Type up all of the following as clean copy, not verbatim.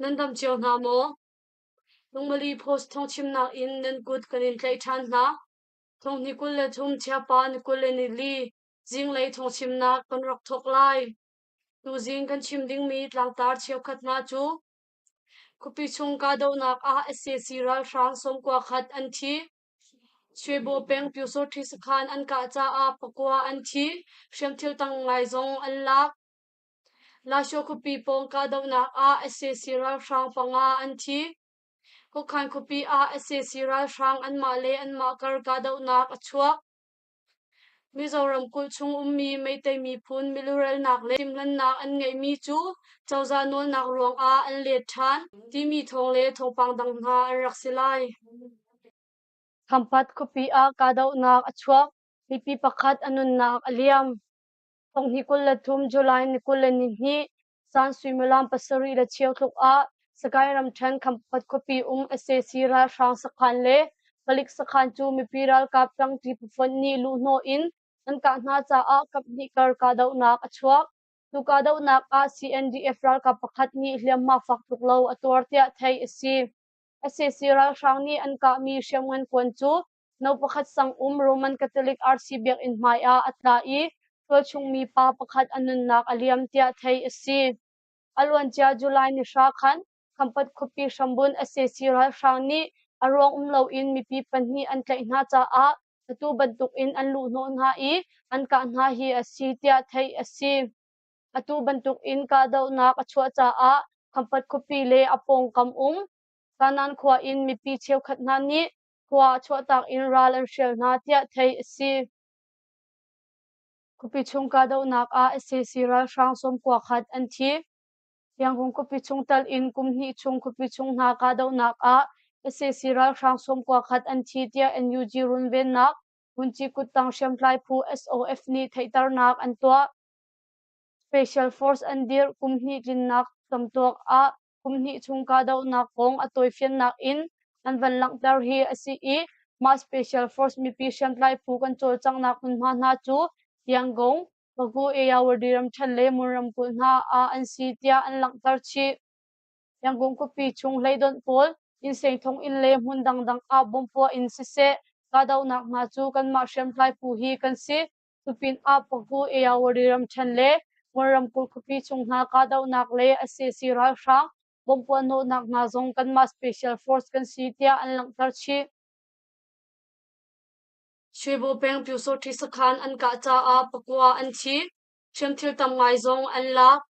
Nan dam cio hna maw? Lungmali Post thawngchimnak in nan kut kan in tlaih ṭhan hna. Thong ni 23 chiapa ni 24 zinglei thawngchimnak kan rak thawk lai. Tuzing kan chim dingmi tlangtar cheukhat hna cu Khuapi chung kahdohnak ah sac ralhrang 91 an thi. Shwebo peng Pyusawṭhi sakhan an kah caah pakua an thi, hriamthil tang ngai zong an lak. Lasho khuapi pawng kahdohnak ah sac ralhrang panga an thi. Kawkhan khuapi ah sac ralhrang anmah le anmah kar kahdohnak a chuak. Mizoram kulh chung ummi Meitei miphun milurelnak le timhlannak an ngeihmi cu cozah nawlnak ruangah an let ṭhan timi thawng le thawngpang dang hna an rak si lai. Khampat khuapi ah kahdohnak a chuak, mipi pakhat a nunnak a liam. Thonghni 23 July ni 22 zan suimilam pasarih le cheu tluk ah Sagaing ramṭhen Khampat khuapi um sac ralhrang sakhan le palik sakhan cu mipi ralkap ṭangṭi phufonh nih luhhnawh in an kah hna caah kaphnih kar kahdohnak a chuak. Cu kahdohnak ah CNDF ralkap pakhat nih hliamhma fak tuk lo a tuar tiah theih a si. Sac ralhrang nih an kahmi hriamngan kuan cu No pakhat sang um Roman Catholic RC biakinn hmai ah a tla i tualchung mi pa pakhat a nunnak a liam tiah theih a si. A luancia July ni hra khan Khampat khuapi hrambunh sac ralhrang nih a ruang um loin mipi pahnih an tlaih hna caah atu bantukin an luhhnawh hna i an kah hna hi a si tiah theih a si. Atu bantukin kahdohnak a chuah caah Khampat khuapi le a pawngkam um Kanan khua in mipi cheukhat hna nih khua chuahtak in ral an hrial hna tiah theih a si. Khuapi chung kahdohnak ah sac ralhrang sawmkua khat an thi. Yangon khuapi chung tal in kum hnih chung khuapi chung hna kahdohnak ah sac ralhrang sawmkua khat an thi tiah NUG runvennak vunci kuttang hriamtlai phu SOF nih theihternak an tuah. Special Force an dirh kum hnih tlinnak camtuak ah kum hnih chung kahdohnak kong a tawifiannak in an van langhter hi a si i mah Special Force mipi hriamtlai phu kan cawlcanghnak hmunhma hna cu Yangon, Bagu Ayeyarwady ramṭhen le Mon ramkulh hna ah an si tiah an langhter chih. Yangon khuapi chung hleidonh pawl, innsein thonginn le hmun dangdang ah bomb puah in siseh kahdohnak hna cu kanmah hriamtlai phu hi kan si. Cupin ah Pagu Ayeyarwady ramṭhen le Mon ramkulh khuapi chung hna kahdohnak le sac ralhrang bomb puahhnawhnak hna zong kanmah Special Force kan si tiah an langhter chih. Shwebo peng Pyusawṭhi sakhan an kah caah pakua an thi. Hriamthil tam ngai zong an lak.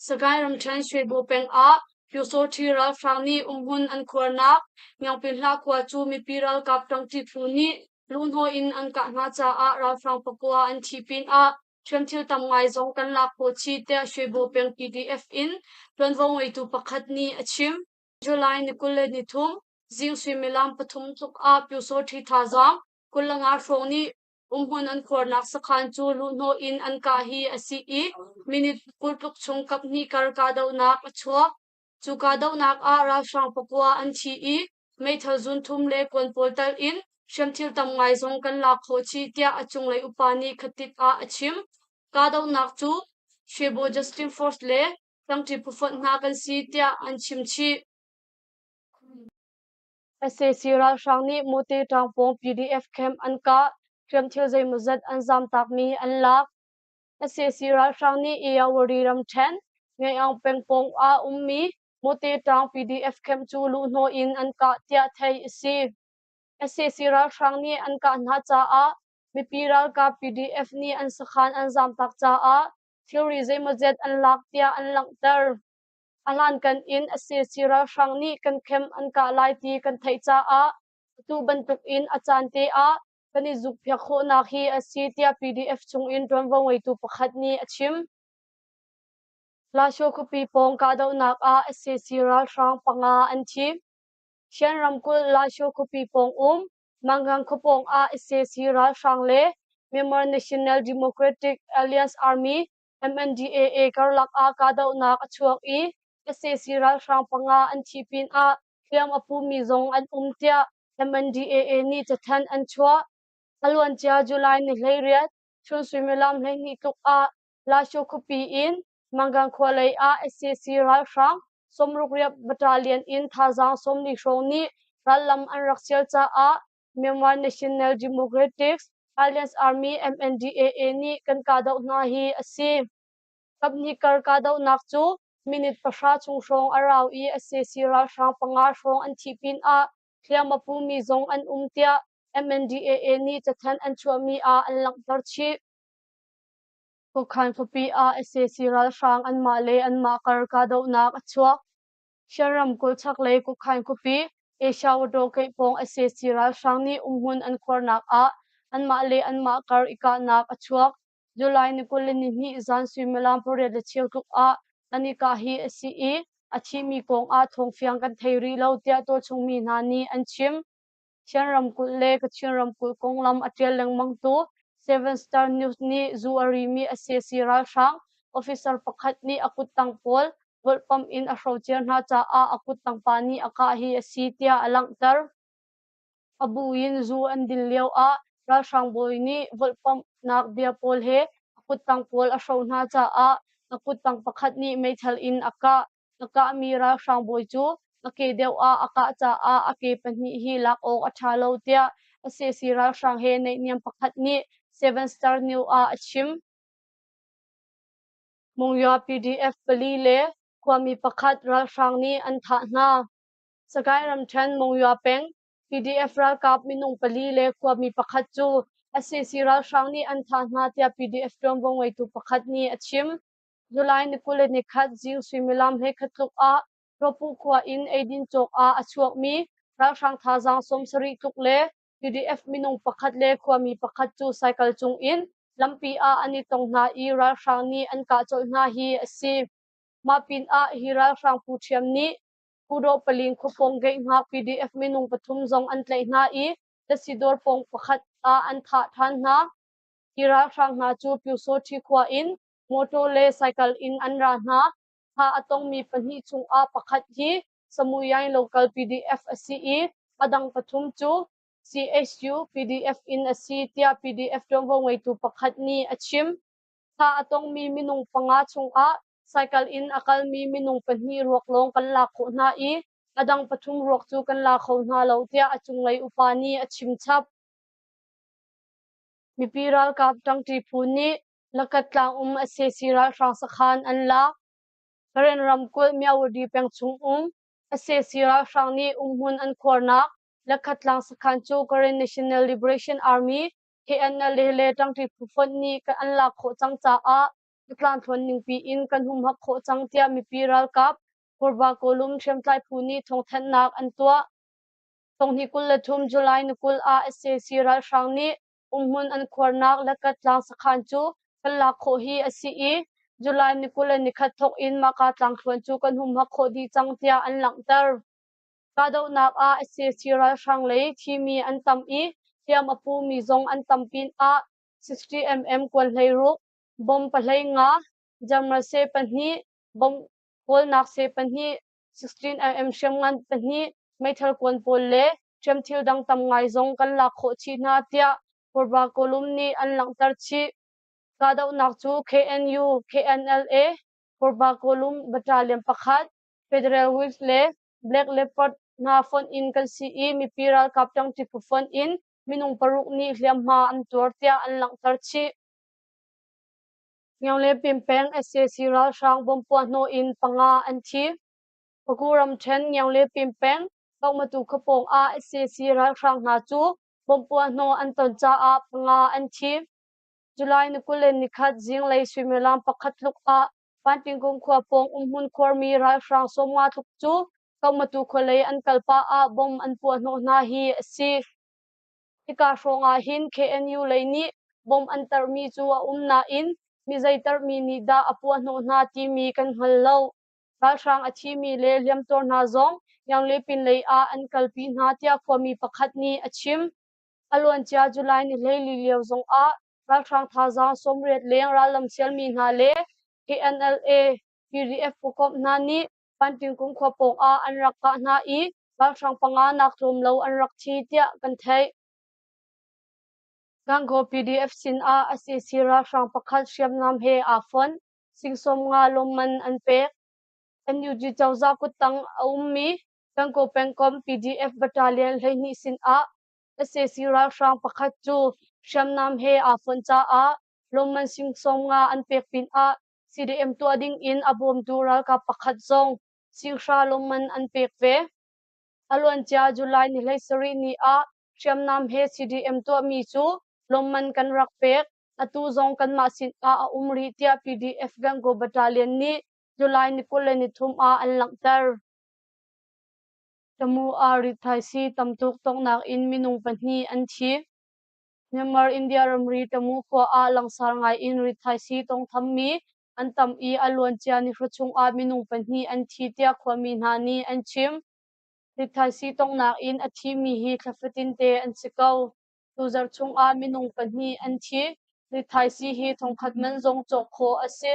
Sagaing ramṭhen Shwebo peng ah Pyusawṭhi ralhrang nih umhmun an khuarnak Myangpinhla khua cu mipi ralkap ṭangṭi phu nih luhhnawh in an kah hna caah ralhrang pakua an thi pinah hriamthil tam ngai zong kan lak khawh chih tiah Shwebo peng PDF in ṭuanvo ngeitu pakhat nih a chim. July ni 23 zing suimilam pathum tluk ah Pyusawṭhi thazaang 25 hrawng nih Umhmun an khuarnak sakhan cu luhhnawh in an kah hi a si i minute 20 tluk chung kaphnih kar kahdohnak a chuak. Cu kahdohnak ah ralhrang pakua an thi i meithal zun thum le kuan pawl tal in hriamthil tam ngai zong kan lak khawh chih tiah a cunglei upa nih khatit ah a chim. Kahdohnak cu Shwebo Justin Force le Tangṭi phufonh hna kan si tiah an chim chih. Sac ralhrang nih Mute ṭangpawng PDF camp an kah, hriamthil zeimawzat an zamtakmi an lak. Sac ralhrang nih Ayeyarwady ramṭhen, Ngeihang peng pawng ah ummi Mute ṭang PDF camp cu luhhnawh in an kah tiah theih a si. Sac ralhrang nih an kah hna caah mipi ralkap PDF nih an sakhan an zamtak caah thilri zeimawzat an lak tiah an langhter. A hlankan in sac ralhrang nih kan khem an kah lai ti kan theih caah atu bantuk in a caan te ah kan i zukphiak khawhnak hi a si tiah PDF chungin ṭuanvo ngeitu pakhat nih a chim. Lasho khuapi pawng kahdohnak ah sac ralhrang panga an thi. Shan ramkulh Lasho khuapi pawng um Mangang khuapawng ah sac ralhrang le Myanmar National Democratic Alliance Army MNDAA karlak ah kahdohnak a chuak i sac ralhrang panga an thih pinah hliam a pumi zong an um tiah MNDAA nih cathanh an chuah. A luancia July ni 18 chun suimilam 12 tluk ah Lasho khuapi in Mangang khua lei ah sac ralhrang Sawmruk riat battalion in thazaang 40 hrawng nih rallam an rak sial caah Myanmar National Democratic Alliance Army MNDAA nih kan kahdoh hna hi a si. Kaphnih kar kahdohnak cu minute 10 chung hrawng a rau i sac ralhrang panga hrawng an thih pinah hliam a pumi zong an um tiah MNDAA nih cathanh an chuahmi ah an langhter chih. Kawkhan khuapi ah sac ralhrang anmah le anmah kar kahdohnak a chuak. Shan ramkulh chaklei Kawkhan khuapi Asia Wadaw keihpawng sac ralhrang nih umhmun an khuarnak ah anmah le anmah kar i kahnak a chuak. July ni 22 zan suimilam 8:15 tluk ah an i kah hi a si i a thimi kong ah thawngfiang kan thei rih lo tiah tualchungmi hna nih an chim. Chin ramkulh le Kachin ramkulh konglam a ṭial lengmangtu Seven Star News nih zu a rimi sac ralhrang officer pakhat nih a kuttang pawl volhpamh in a hrocer hna caah a kuttang pa nih a kah hi a si tiah a langhter. A bu in zu an din lioah ralhrang bawi nih volhpamhnak bia pawl he a kuttang pawl a hro hna caah a kuttang pakhat nih meithal in a kah. A kahmi ralhrang bawi cu a ke deuh ah a kah caah a ke pahnih hi lak awk a ṭha lo tiah sac ralhrang he naihniam pakhat nih Seven Star News ah a chim. Monywa PDF pali le khuami pakhat ralhrang nih an thah hna. Sagaing ramṭhen Monywa peng PDF ralkap minung pali le khuami pakhat cu sac ralhrang nih an thah hna tiah PDF ṭuanvo ngeitu pakhat nih a chim. July ni 21 zing suimilam 11 tluk ah Rawpuh khua in eidin cawk ah a chuakmi ralhrang thazaang 70 tluk le PDF minung pakhat le khuami pakhat cu cycle cung in lampi ah an i tong hna i ralhrang nih an kah colh hna hi a si. Mah pinah hi ralhrang phu ṭhiam nih Kudawh Paling khuapawng Geihngak PDF minung pathum zong an tlaih hna i Dasidawr pawng pakhat ah an thah ṭhan hna. Hi ralhrang hna cu Pyusawṭhi khua in motor le cycle in an ra hna. Thah a tongmi pahnih chungah pakhat hi Samuyaing local PDF a si i a dang pathum cu CSU PDF in a si tiah PDF ṭuanvo ngeitu pakhat nih a chim. Thah a tongmi minung panga chungah cycle in a kalmi minung pahnih ruak lawng kan lak khawh hna i a dang pathum ruak cu kan la kho hna lo tiah a cunglei upa nih a chim chap. Mipi ralkap ṭangṭi phu nih Lakat tlang um sac ralhrang sakhan an lak. Karen ramkulh Myawaddy peng chung um sac ralhrang nih umhmun an khuarnak Lakhat tlang sakhan cu Karen National Liberation Army KNLA le ṭangṭi phu fonh nih an lak khawh cang caah zatlang thluan ningpi in kan humhak khawh cang tiah mipi ralkap Purba Kawlum hriamtlai phu nih thawngthanhnak an tuah. Thonghnih 23 July ni 20 ah sac ralhrang nih umhmun an khuarnak Lakat tlang sakhan cu kan lak khawh hi a si i July ni 21 thawk in mahka tlangthluan cu kan humhak khawh dih cang tiah an langhter. Kahdohnak ah sac ralhrang lei thimi an tam i hliam a pumi zong an tam pinah 60mm kuan 16, bomb 15, German seh pahnih, bomb kawlnak seh pahnih, 16mm hriamngan pahnih, meithal kuan pawl le hriamthil dang tam ngai zong kan lak khawh chih hna tiah Purba Kolum nih an langhter chih. Kahdohnak cu KNU, KNLA, Purba Kolum Battalion pakhat, Federal Wings le Black Leopard hna fonh in kan si i mipi ralkap ṭangṭi phu fonh in minung paruk nih hliamhma an tuar tiah an langhter chih. Ngianglepin peng sac ralhrang bomb puahhnawh in panga an thi. Paku ramṭhen Ngianglepin peng Kaungmatu khuapawng ah sac ralhrang hna cu bomb puahhnawh an ton caah panga an thi. July ni 21 zinglei suimilam pakhat tluk ah Panpingkung khua pawng umhmun khuarmi ralhrang 50 tluk cu Kaungmatu khualei an kal pah ah bomb an puahhnawh hna hi a si. Hika hrawng ah hin KNU lei nih bomb an tarhmi cu a um nain mi zei tarhmi nih dah a puahhnawh hna timi kan hngal lo. Ralhrang a thimi le hliamtuar hna zong Yanglipin lei ah an kalpi hna tiah khuami pakhat nih a chim. A luancia July ni 14 lio zong ah ralhrang thazaang 80 leng rallam sialmi hna le KNLA PDF phukomh hna nih Pantingkung khua pawng ah an rak kah hna i ralhrang panga nak tlawm lo an rak thi tiah kan theih. Gangaw PDF sin ah sac ralhrang pakhat hriamnam he aa fonh. Sing 50 lawmman an pek. NUG cozah kuttang a ummi Gangaw pengkomh PDF Battalion 12 sinah sac ralhrang pakhat cu hriamnam he aa fonh caah lawmman sing 50 an pek pinah CDM tuah ding in a bawmtu ralkap pakhat zong singhra lawmman an pek ve. A luancia July ni 17 ni ah hriamnam he CDM tuahmi cu lawmman kan rak pek. Atu zong kanmah sinah a um rih tiah PDF Gangaw Battalion nih July ni 23 ah an langhter. Tamu ah rithaisii tamtuk tonghnak in minung pahnih an thi. Myanmar India ramri Tamu khua ah langsar ngai in rithaisii tawngthammi an tam i a luancia nihra chungah minung pahnih an thi tiah khuami hna nih an chim. Rithaisii tonghnak in a thimi hi thla fatin te an si ko. Tuzarh chungah minung pahnih an thi. Rithaisii hi thongkhat man zong cawk khawh a si.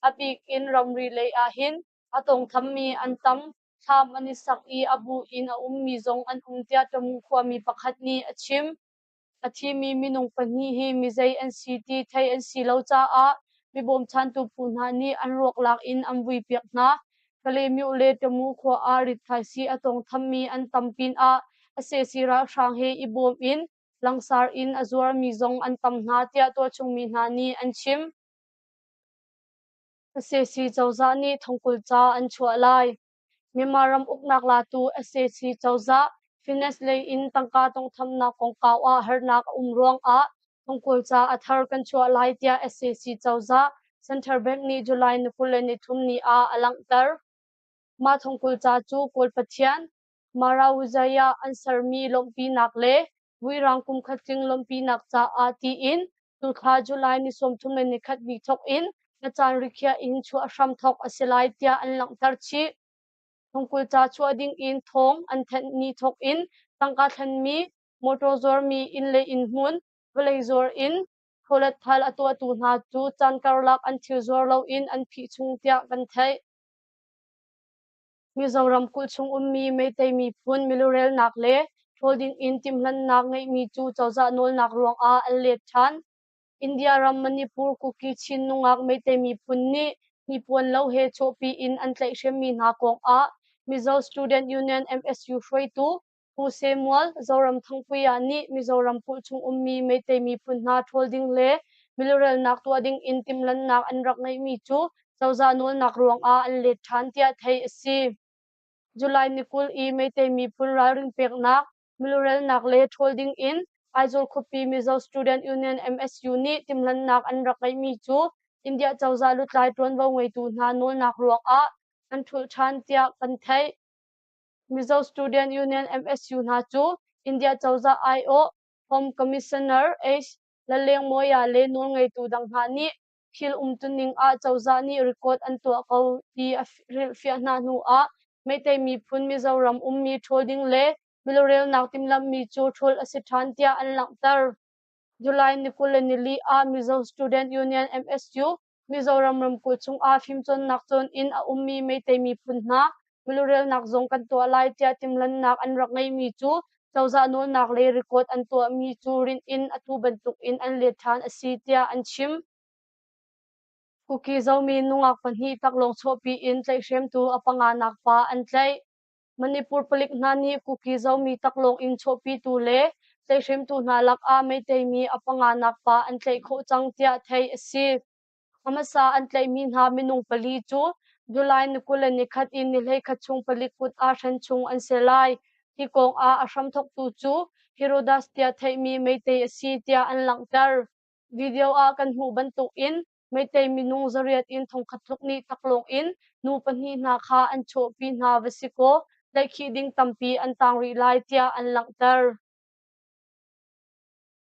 A bik in ramri lei ahhin a tawngthammi an tam. Thlam an i sak i a bu in a ummi zong an um tiah Tamu khuami pakhat nih a chim. A thimi minung pahnih hi mizei an si ti theih an si lo caah mi bawmchantu phu hna nih an ruak lak in an vuipiak hna. Kalaymyo le Tamu khua ah rithaisii a tawngthammi an tam pinah sac ralhrang he i bawm in langsar in a zuarmi zong an tam hna tiah tualchungmi hna nih an chim. Sac cozah nih thongkul ca an chuah lai. Myanmar ram uknak latu sac cozah finance lei in tangka tawnghthamnak kongkau ah harnak a um ruangah thongkul ca a thar kan chuah lai tiah sac cozah Central Bank nih July ni 23 ni ah a langhter. Mah thongkul ca cu Kawl Pathian Marawuzaya an sermi lawmhpinak le Vuirang kumkhat tling lawmhpinak caah tiin tuthla July ni 31 ni thawk in a caan rikhiah in chuah hram thawk a si lai tiah an langhter chih. Thongkul ca chuah ding in thawng an thanh ni thawk in tangka thlenmi, motor zuarmi inn le inn hmun, vawlei zuar in chawletthal a tuahtu hna cu caan karlak an thil zuar loin an phih chung tiah kan theih. Mizoram kulh chung ummi Meitei miphun milurelnak le ṭhawl dingin timhlannak ngeihmi cu cozah nawlnak ruangah an let ṭhan. India ram Manipur Kuki Chin nungak Meitei miphun nih hnipuan lo he chawhpi in an tlaihhremmi hna kongah Mizo Student Union MSU hruaitu Pu Samuel Zoram Thangpuia nih Mizoram kulh chung ummi Meitei miphun hna ṭhawl ding le milurelnak tuah ding in timhlannak an rak ngeihmi cu cozah nawlnak ruangah an let ṭhan tiah theih a si. July ni 20 i Meitei miphun ralring peknak, milurelnak le ṭhawl ding in Aizawl khuapi Mizo Student Union MSU nih timhlannak an rak ngeihmi cu India cozah lutlai ṭuanvo ngeitu hna nawlnak ruangah an ṭhulh ṭhan tiah kan theih. Mizo Student Union MSU hna cu India cozah aiawh Home Commissioner H. Lalengmawia le nawlngeitu dang hna nih thil umtuning ah cozah nih record an tuah ko ti a hrilhfiah hna hnu ah Meitei miphun Mizoram ummi ṭhawl ding le milurelnak timhlamhmi cu ṭhawl a si ṭhan tiah an langhter. July ni 24 ah Mizo Student Union MSU Mizoram ramkulh chungah fimcawnnak cawn in a ummi Meitei miphun hna milurelnak zong kan tuah lai tiah timhlannak an rak ngeihmi cu cozah nawlnak le record an tuahmi cu rinh in atu bantuk in an let ṭhan a si tiah an chim. Kuki Zomi nungak pahnih taklawng chawhpi in tlaihhremtu a panganak pa an tlaih. Manipur palik hna nih Kuki Zomi taklawng in chawhpitu le tlaihhremtu hna lakah Meitei mi a panganak pa an tlaih khawh cang tiah theih a si. A hmasa an tlaihmi hna minung pali cu July ni 21 in ni 11 chung palik kut ah hren chung an si lai. Hi kong ah a hramthawktu cu Herodas tiah theihmi Meitei a si tiah an langhter. Video ah kan hmuh bantukin Meitei minung 800 in 1000 tluk nih taklawng in nu pahnih hna kha an chawhpi hna va si kaw tlaihkhih ding tampi an tang rih lai tiah an langhter.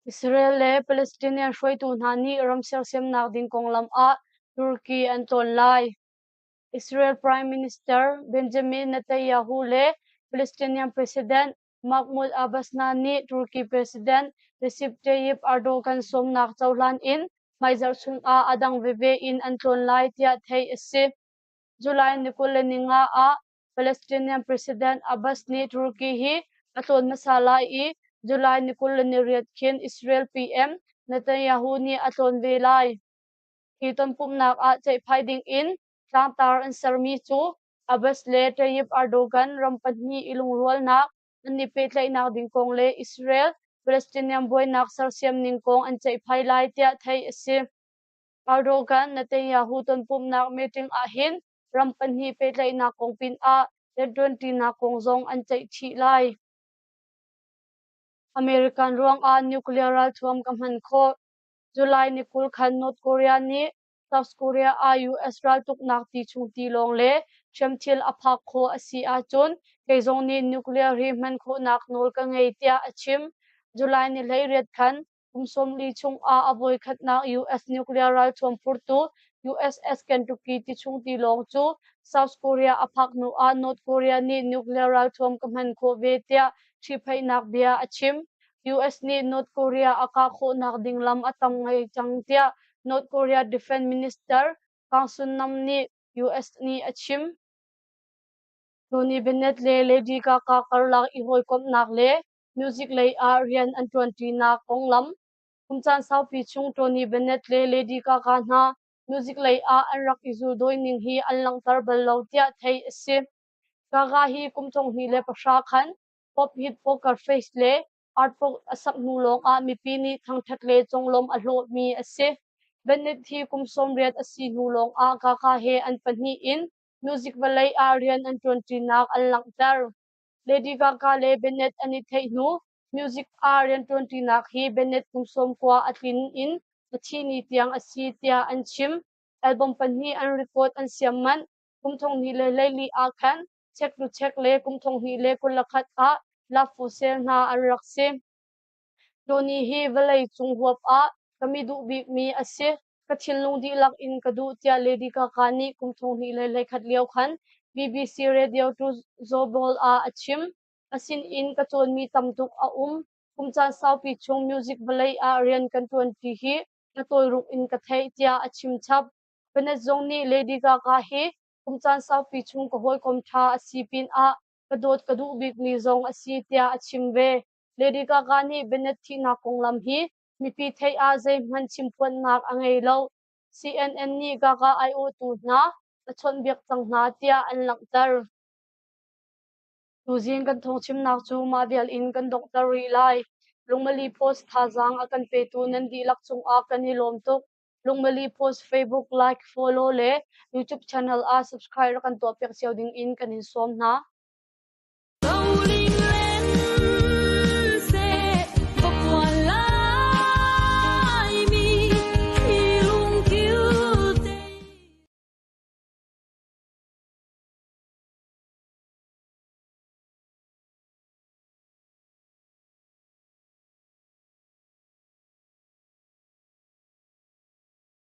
Israel le Palestinian hruaitu hna nih ram sersiamnak ding konglam ah Turkey an tlawn lai. Israel Prime Minister Benjamin Netanyahu le Palestinian President Mahmoud Abbas hna nih Turkey President Recep Tayyip Erdogan sawmnak cohlan in hmaizarh chungah a dang veve in an tlawn lai tiah theih a si. July ni 25 ah Palestinian President Abbas nih Turkey hi a tlawn hmasa lai i July ni 28 khin Israel PM Netanyahu nih a tlawn ve lai. Hi tonpumhnak ah ceihphai ding in tlangtar an sermi cu. Abbas le Tayyip Erdogan ram pahnih i lungrualnak an i pehtlaihnak ding kong le Israel Palestinian buainak sersiam ning kong an ceihphai lai tiah theih a si. Erdogan Netanyahu tonpumhnak meeting ahhin ram pahnih pehtlaihnak kong pinah rianṭuanṭinak kong zong an ceih chih lai. American ruangah nuclear ralthuam ka hman khawh. July ni 20 khan North Korea nih South Korea ah US raltuknak ti chung tilawng le hriamthil a phak khawh a si ahcun kei zong nih nuclear hi hman khawhnak nawl ka ngei tiah a chim. July ni 18 khan kum 40 chungah a voikhatnak US nuclear ralthuam phurtu USS Kentucky ti chung tilawng cu South Korea a phak hnu ah North Korea nih nuclear ralthuam ka hman khawh ve tiah ṭhiphaihnak bia a chim. US nih North Korea a kah khawhnak ding lam a tam ngai cang tiah North Korea Defense Minister Kang Sun-nam nih US nih a chim. Tony Bennett le Lady Gaga karlak i hawikomhnak le music lei ah rian an ṭuanṭinak konglam. Kum caan saupi chung Tony Bennett le Lady Gaga hna music lei ah an rak i zuldawi ning hi an langhter bal lo tiah theih a si. Gaga hi kum 2010 khan pop hit Poker Face le Art Rock a sak hnu lawngah mipi nih thangṭhat le conglawmh a hlawhmi a si. Bennett hi kum 80 a si hnu lawngah Gaga he an pahnih in music vawlei ah rian an ṭuanṭinak an langhter. Lady Gaga le Bennett an i theih hnu music ah rianṭuanṭinak hi Bennett kum 90 a tlin in a thih ni tiang a si tiah an chim. Album pahnih an record an siam manh. Kum 2024 ah khan Check to Check le kum 2021 ah Love for Sale hna an rak si. Tony hi vawlei cung huap ah ka mi duh bikmi a si. Ka thinlung dihlak in ka duh tiah Lady Gaga nih kum 2021 lio khan BBC Radio 2 Zobol ah a chim. A sinin ka cawnmi tam tuk a um. Kum caan saupi chung music vawlei ah rian kan ṭuanṭi hi a tawiruk in ka theih tiah a chim chap. Bennett zong nih Lady Gaga hi kum caan saupi chung ka hawikom ṭha a si pinah ka dawt ka duh bikmi zong a si tiah a chim ve. Lady Gaga nih Bennett thihnak konglam hi mipi theih ah zeihmanh chimphuannak a ngei lo. CNN nih Gaga aiawhtu hna a chawnhbiak cang hna tiah an langhter. Tuzing kan thawngchimnak cu mah vial in kan donghter rih lai. Lungmali Post thazaang a kan petu nan dihlak cungah kan i lawm tuk. Lungmali Post Facebook like, follow le YouTube channel ah subscribe rak kan tuahpiak cio ding in kan in sawm hna.